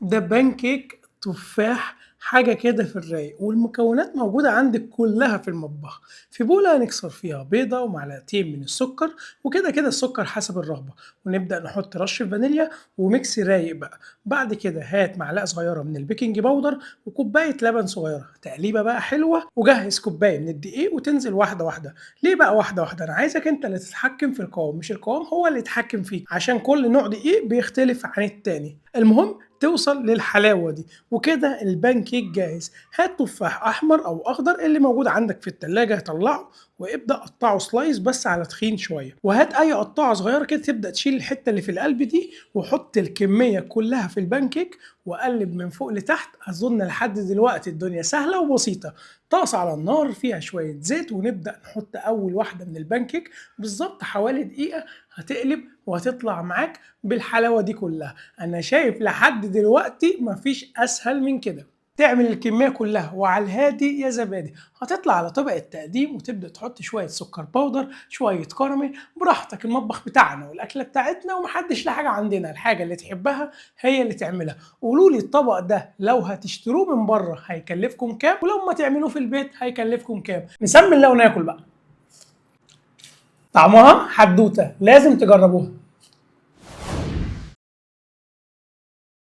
ده بانكيك تفاح، حاجة كده في الرايق، والمكونات موجودة عندك كلها في المطبخ. في بولة هنكسر فيها بيضة ومعلقتين من السكر، وكده كده السكر حسب الرغبة، ونبدأ نحط رشة فانيليا و mix رايق بقى. بعد كده هات معلقة صغيرة من ال baking powder وكوباية لبن صغيرة، تقليبة بقى حلوة، وجهز كوباية من الدقيق وتنزل واحدة واحدة. ليه بقى واحدة واحدة؟ أنا عايزك أنت اللي تتحكم في القوام، مش القوام هو اللي يتحكم فيك، عشان كل نوع دقيق بيختلف عن التاني. المهم توصل للحلاوة دي، وكده البانكيك جاهز. هات تفاح أحمر أو أخضر اللي موجود عندك في التلاجة، طلعه وابدأ قطعه slice بس على تخين شوية، وهات أي قطاعة صغيرة كده تبدأ تشيل الحتة اللي في القلب دي، وحط الكمية كلها في البانكيك وقلب من فوق لتحت. أظن لحد دلوقتي الدنيا سهلة وبسيطة. طاسة على النار فيها شوية زيت، ونبدأ نحط أول واحدة من البانكيك بالظبط حوالي دقيقة، هتقلب وهتطلع معاك بالحلاوة دي كلها. أنا شايف لحد دلوقتي مفيش أسهل من كده. تعمل الكمية كلها وعلى الهادي يا زبادي، هتطلع على طبق التقديم وتبدأ تحط شوية سكر powder، شوية كراميل، براحتك. المطبخ بتاعنا والأكلة بتاعتنا ومحدش له حاجة عندنا، الحاجة اللي تحبها هي اللي تعملها. قولوا لي الطبق ده لو هتشتروه من بره هيكلفكم كام، ولو ما تعملوه في البيت هيكلفكم كام؟ نسمي الله وناكل بقى. طعمها حدوتة، لازم تجربوها.